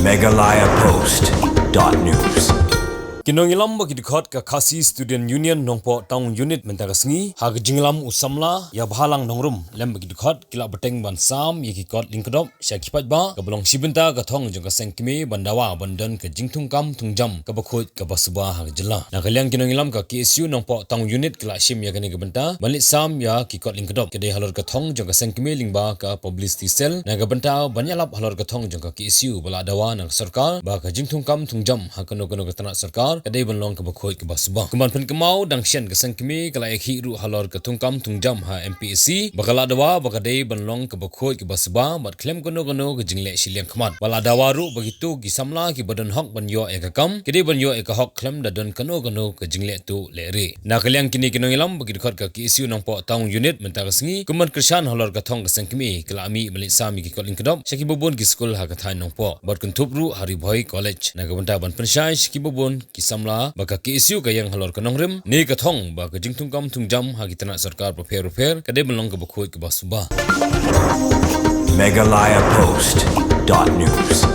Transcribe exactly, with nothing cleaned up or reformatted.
Meghalaya Post dot news. Ki nongïalam bad ki dkhot ka Khasi Student Union Nongpoh Town Unit mynta ka sngi ha ka jingïalam u samla ïa Bhalang Nongrum lem bad ki dkhot ki la bteng ban sam ïa ki kot lyngkdop sha ki paidbah kaba long shi bynta ka thong jong ka seng kmie ban dawa ban don ka jingthungkam thungjam kaba khuid kaba suba ha ka jylla. Na ka liang ki nongïalam ka K S U Nongpoh Town Unit ki la shim ïa kane ka bynta ban leit sam ïa ki kot lyngkdop, ka dei halor ka thong jong ka seng kmie lyngba ka publicity cell, na ka bynta ban ïalap halor ka thong jong ka K S U ba la dawa na ka sorkar ba ka jingthungkam thungjam ha kano kano ka tnat sorkar ka dei ban long kaba khuid kaba suba. Kumban pynkynmaw dang shen ka seng kmie ka la ïakhih ruh halor ka thungkam thungjam ha M P S C ba ka la dawa ba ka dei ban long kaba khuid kaba suba bad khlem kano kano ka jingleh shiliang khmat. Ba la dawa ruh ba kito ki samla kiba don hok ban ïoh ïa ka kam ki dei ban ïoh ïa ka hok khlem da don kano kano ka jingleh tuh leh rieh. Na ka liang kine ki nongïalam bad ki dkhot ka K S U Nongpoh Town Unit mynta ka sngi kumban kyrshan halor ka thong ka seng kmie ki la mih ban leit sam ïa ki kot lyngkdop sha kiba bun ki skul ha ka thaiñ Nongpoh bad kynthup ruh ha Ri Bhoi College na ka bynta ban pynshai sha kiba bun ki samla ba ka K S U ka ïeng halor ka nongrim ne ka thong ba ka jingthungkam thungjam ha ki tnat sorkar bapher bapher ka dei ban long kaba khuid kaba suba. Meghalaya Post dot news.